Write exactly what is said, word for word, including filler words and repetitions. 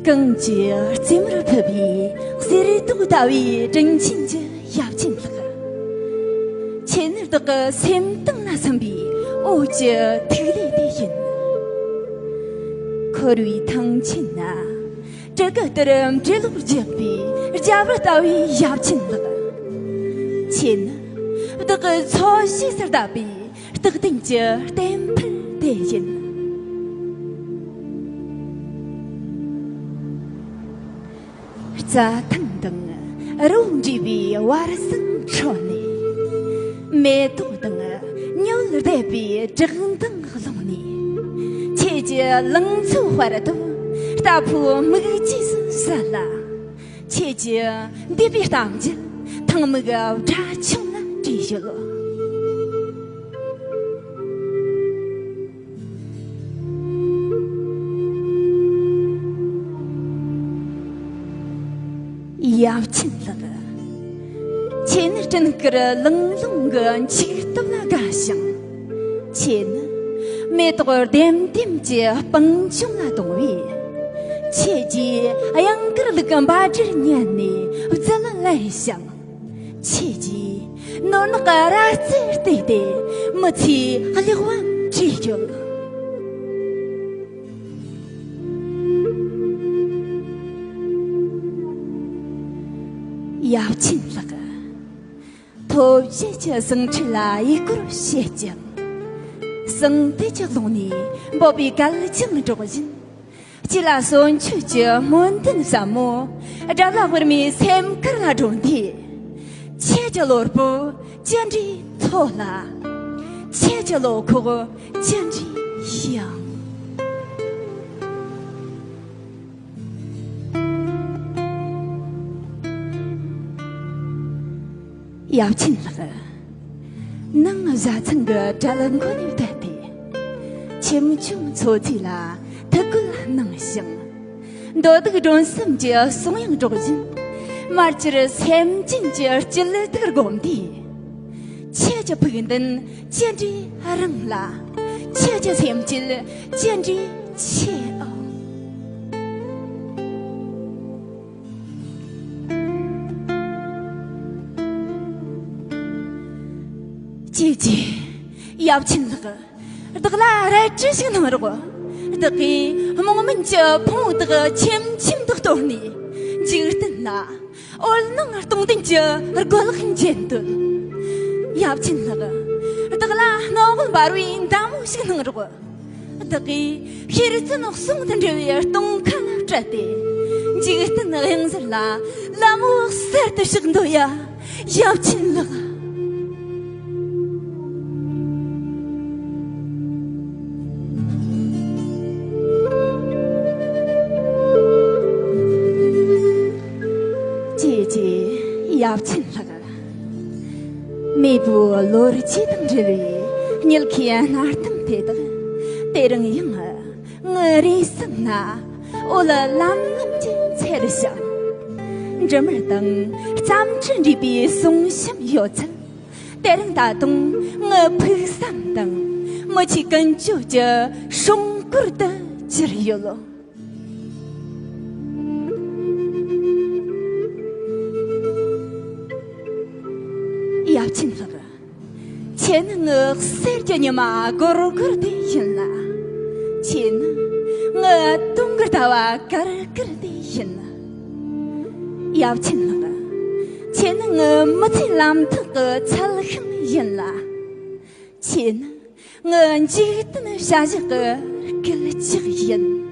གངས་ཀྱི་རྩེ་མོར་ཕུབ་པའི་གསེར་མདོག་ལྟ་བུའི་དྲིན་ཆེན་གྱི་ཡབ་ཆེན་ལགས། ཁྱེད་ནི་བདག་གི་སེམས་གཏིང་ལ་འཚམ་པའི་འོད་ཀྱི་ཐིག་ལེ་དེ་ཡིན། འཁོར་བའི་ཐང་ཆེན་ན་དྲུ་གུ་ལྟར་འབྲི་ཀློག་རྒྱག་པའི་རྒྱལ་པོ་ལྟ་བུའི་ཡབ་ཆེན་ལགས། ཁྱེད་ནི་བདག་གི་འཚོ་བྱེད་སར་བཏབ་པའི་རྟག་བརྟན་གྱི་བརྟན་ཕུར་དེ་ཡིན། རྩྭ་ཐང་དང་རི་བོ་འདྲེས་པའི་བར་གསེང་ཁྲོད་ནས། མེ་ཏོག་དང་ཉི་འོད་ལྡེབ་པའི་བྲག་མདངས་ཀློང་ནས། ཁྱེད་ཀྱི་ལང་ཚོའི་དཔལ་སྟོབས་རྟ་ཕོའི་མིག་རྗེས་སུ་གསལ་ལ། ཁྱེད་ཀྱི་འདས་པའི་གཏམ་རྒྱུད་ཐང་མིག་སྦྲ་ཆུང་ལ་བྲིས་ཡོད། ཡབ་ཆེན་ལགས། ཁྱེད་ནི་སྤྲིན་དཀར་ལང་ལོང་གི་འཁྱུག་སྟོབས་ལ་དགའ་ཞིང་། ཁྱེད་ནི་མེ་ཏོག་ལྡེམ་ལྡེམ་གྱི་སྤང་ལྗོངས་ལ་དུང་བས། ཁྱེད་ཀྱིས་གཡང་དཀར་ལུག་གི་འབའ་སྒྲར་ཉན་ནས་བརྫི་ལ་ལས་ཤིང་། ཁྱེད་ཀྱིས་ནོར་ནག་གི་རྭ་རྩེར་བལྟས་ཏེ་མི་ཚེའི་གླེགས་བམ་བྲིས་ཡོད། ཡབ་ཆེན་ལགས། ཐོབ་བྱེད་ཀྱི་ཟངས་ཁྲི་ལ་ཡི་གུར་བྱེད་ཅིང་། ཟངས་དུས་ཀྱི་ཀློང་ནས་འབོད་པའི་གད་རྒྱངས་སྒྲོག་བཞིན། སྐྱིད་ལ་གསོན་མཆོད་ཀྱི་སྨོན་འདུན་ཟབ་མོ། དགྲ་ལྷ་པདྨའི་སེམས་ཁུར་ལ་སྒྲོན་ཏེ། ཁྱེད་ཀྱི་བློ་སྤོབས་ཅི་འདྲའི་མཐོ་ལ། ཁྱེད་ཀྱི་བློ་ཁོག་ཅི་འདྲའི་ཡངས། ཡབ་ཆེན་ལགས། ནང་བཟའ་ཚང་གི་གྲལ་མགོ་ནས་བསྡད་དེ། ཁྱིམ་ཆུང་འཚོ་ཚིས་ལ་ཐུགས་ཁུར་གནང་ཞིང་། མདོ་སྡུག་སྒྲོན་གསུམ་གྱི་གསུང་དབྱངས་སྒྲོག་བཞིན། མར་གྱུར་སེམས་ཅན་གྱི་སྐྱིད་སྡུག་བསྒོམས་ཏེ། ཁྱེད་ཀྱི་ཕུགས་འདུན་ཅི་འདྲའི་རིང་ལ། ཁྱེད་ཀྱི་སེམས་སྐྱིད་ཅི་འདྲའི་ཆེ་ཨང་། ཅེས་བགྱིས། ཡབ་ཆེན་ལགས། བདག་ལ་རལ་གྲི་ཞིག་གནང་རོགས། བདག་གིས་རྨོངས་མུན་གྱི་ཕུང་བོ་དག་ཆེམ་ཆེམ་དུ་གཏོར་ནས། འཇིག་རྟེན་ལ་འོད་སྣང་སྟོང་ལྡན་གྱི་རྒོལ་ལག་འགྱེད་འདོད། ཡབ་ཆེན་ལགས། བདག་ལ་སྣང་བ་འབར་བའི་མདའ་མོ་ཞིག་གནང་རོགས། བདག་གིས་ཤེར་ཕྱིན་གསུང་དང་འབྲེལ་བའི་གཏོང་ཁ་ལ་སྤྲད་དེ། འཇིག་རྟེན་གཡང་གཟར་ལ་ལད་མོ་གསར་དུ་ཕྱག་འདོད་ཡ། ཡབ་ཆེན་ལགས། ཅེས་ཅེས། ཡབ་ཆེན་ལགས། མེས་པོའི་ལོ་རྒྱུས་དང་འབྲེལ་བའི་མྱུལ་ཁའི་སྣར་ཐུང་དེ་དག་དེ་རིང་ཡང་ངའི་རེ་སེམས་ན་འོད་ལམ་ལམ་གྱིས་འཚེར་ཞིང་། འབྲི་མར་དང་རྩམ་དྲི་འདྲེས་པའི་གསུང་གཤམ་ཡོད་ཚད། དེ་རིང་ད་དུང་ངའི་ཕུགས་བསམ་དང་མི་ཚེའི་ཀུན་སྤྱོད་ཀྱི་སྲུང་འཁོར་དུ་གྱུར་ཡོད། ཡབ་ཆེན་ལགས། ཁྱེད་ནི་ངའི་གསེར་གྱི་ཉི་མ་སྒོར་སྒོར་དེ་ཡིན་ལ། ཁྱེད་ནི་ངའི་དུང་གི་ཟླ་བ་དཀར་དཀར་དེ་ཡིན། ཡབ་ཆེན་ལགས། ཁྱེད་ནི་ངའི་མི་ཚེའི་ལམ་ཐག་གི་ཚལ་ཤིང་ཡིན་ལ། ཁྱེད་ནི་ངའི་འཇིག་རྟེན་བྱ་གཞག་གི་སྐད་ཅིག་ཡིན།